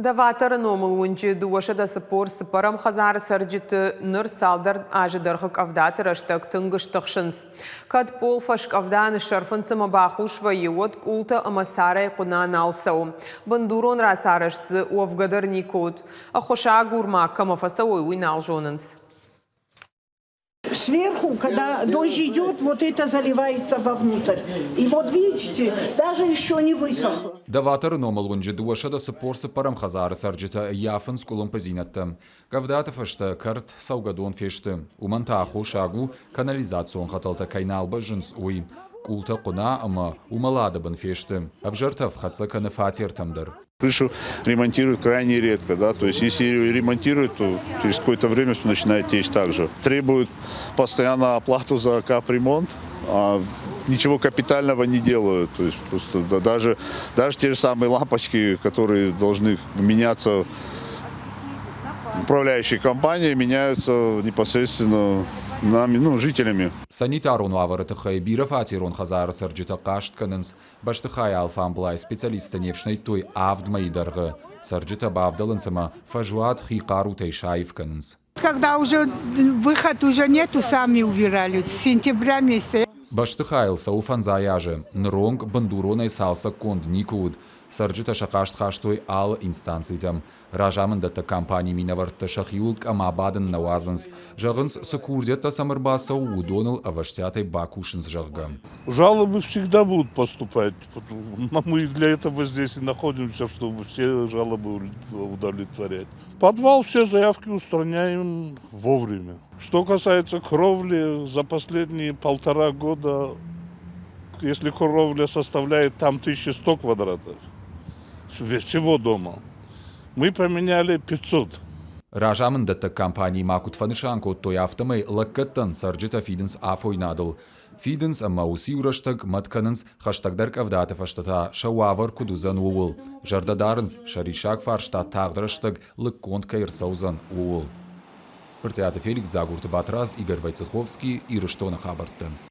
Доваторы номыл уынджы 240 цыппӕрӕм хӕдзары цӕрджыты ныр цалдӕр азы дӕргъы къӕвдаты рӕстӕг тынг стыхсынц. Кӕд пъол фӕскъӕвда ныссӕрфынц ӕмӕ бахус вӕййы, уӕд къултӕ ӕмӕ царӕй хъуына нал цӕуы. Бындурон рацарӕзт дзы уӕвгӕ дӕр никуы уыд. Ӕххуысагур ма кӕмӕ фӕцӕуой, уый нал зонынц. Сверху, когда дождь идет, вот это заливается вовнутрь. И вот видите, даже еще не высохло. Доваторы номыл уынджы 244 хӕдзары цӕрджытӕ ӕййафынц къуылымпыдзинӕдтӕ. Къӕвдаты фӕстӕ кӕрт цӕугӕдон фесты. Уымӕн та аххосаг у, канализацион хӕтӕлтӕ кӕй нал бӕззынц, уый. Къултӕ хъуына ӕмӕ уымӕлады бын фесты. Ӕвзӕр тӕф хӕццӕ кӕны фатертӕм дӕр. Крышу ремонтируют крайне редко, да, то есть если ее ремонтируют, то через какое-то время все начинает течь также. Требуют постоянно оплату за капремонт, а ничего капитального не делают. То есть просто да, даже, даже те же самые лампочки, которые должны меняться управляющей компанией, меняются непосредственно нами, ну, жителями. Санитарон уавӕры тыххӕй бирӕфатерон хӕдзары цӕрджытӕ хъаст кӕнынц, Бӕстыхайы алфамблай специалисттӕ не фснайдтой авд мӕйы дӕргъы. Цӕрджытӕ бавдӕлынц ӕмӕ фӕзуат хи хъарутӕй саив кӕнынц. Когда уже выход уже нету, сами убирали. С сентября месяца. Бӕстыхайыл цӕуы фӕндзай азы. Ныронг бындуронӕй цалцӕггонд никуы уыд. Цӕрджытӕ сӕ хъаст хастой алы инстанцитӕм. Разамындӕттӕг компанийы минӕвӕрттӕ сӕхиуыл къӕм абадын нӕ уадзынц. Зӕгъынц, цы курдиӕттӕ сӕм ӕрбацӕуы, уыдоныл ӕвӕстиатӕй бакусынц, зӕгъгӕ. Жалобы всегда будут поступать. Мы для этого здесь и находимся, чтобы все жалобы удовлетворять. Подвал все заявки устраняем вовремя. Что касается кровли, за последние полтора года, если кровля составляет там 1100 квадратов всего дома, мы поменяли 500. Разамындӕттӕг компанийы ма куыд фӕнысан кодтой, афтӕмӕй лӕггӕдтӕн цӕрджытӕ фидынц афойнадыл. Фидынц ӕмӕ уыцы-иу рӕстӕг мӕт кӕнынц, хӕстӕгдӕр къӕвдаты фӕстӕ та сӕ уавӕр куыд уыдзӕн, ууыл. Зӕрдӕ дарынц, сӕ риссаг фарста тагъд рӕстӕг лыггонд кӕй ӕрцӕудзӕн, ууыл. Брытъиаты Феликс, Дзагурты Батрадз, Игорь Войцеховский, Ирыстоны хабӕрттӕ.